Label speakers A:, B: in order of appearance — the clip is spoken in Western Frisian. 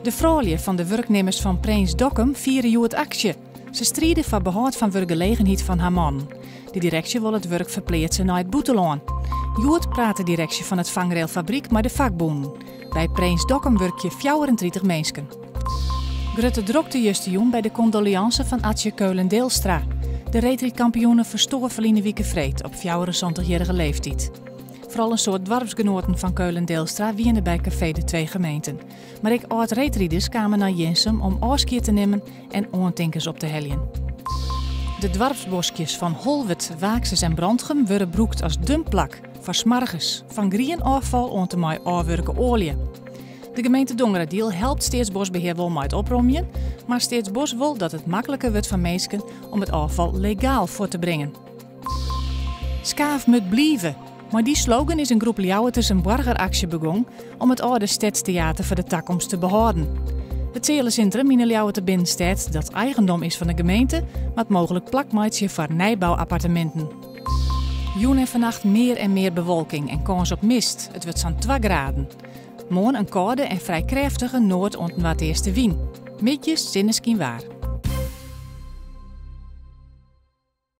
A: De froulju fan de wurknimmers fan Prins Dokkum fiere hjoed aksje. Se stride foar behâld fan wurkgelegenheid fan har mannen. De direksje wol it wurk ferpleatse nei it bûtenlân. Hjoed praat de direksje fan it fangrailfabryk mei de fakbûnen. By Prins Dokkum wurkje 34 minsken. Grutte drokte justerjûn by de kondoleânse fan Atsje Keulen-Deelstra. De reedrydkampioene ferstoar ferline wike freed op 74-jierrige leeftyd. Foaral in soad doarpsgenoaten fan Keulen-Deelstra wiene by kafee De Twee Gemeenten. Mar ek âld-reedriders kamen nei Jirnsum om ôfskied te nimmen en oantinkens op te heljen. De doarpsboskjes fan Holwert, Waaksens en Brantgum wurde brûkt as dumpplak foar smoargens, fan grien ôffal oant en mei ôfwurke oalje. De gemeente Dongeradiel helpt Steatsboskbehear wol mei it opromjen, mar Steatsbosk wol dat it makliker wurdt foar minsken om it ôffal legaal fuort te bringen. Skaaf mut blive. Mei dy slogan is in groep Ljouwerters in boargeraksje begong om it âlde Stedsteater foar de takomst te behâlden. It sealesintrum yn 'e Ljouwerter binnenstêd, dat eigendom is fan de gemeente, moat mooglik plak meitsje foar nijbouapparteminten. Jûn en fannacht mear en mear bewolking en kâns op mist. It wurdt sa'n 2 graden. Moarn in kâlde en frij krêftige noard oant noardeastewyn. Middeis sinneskynwaar.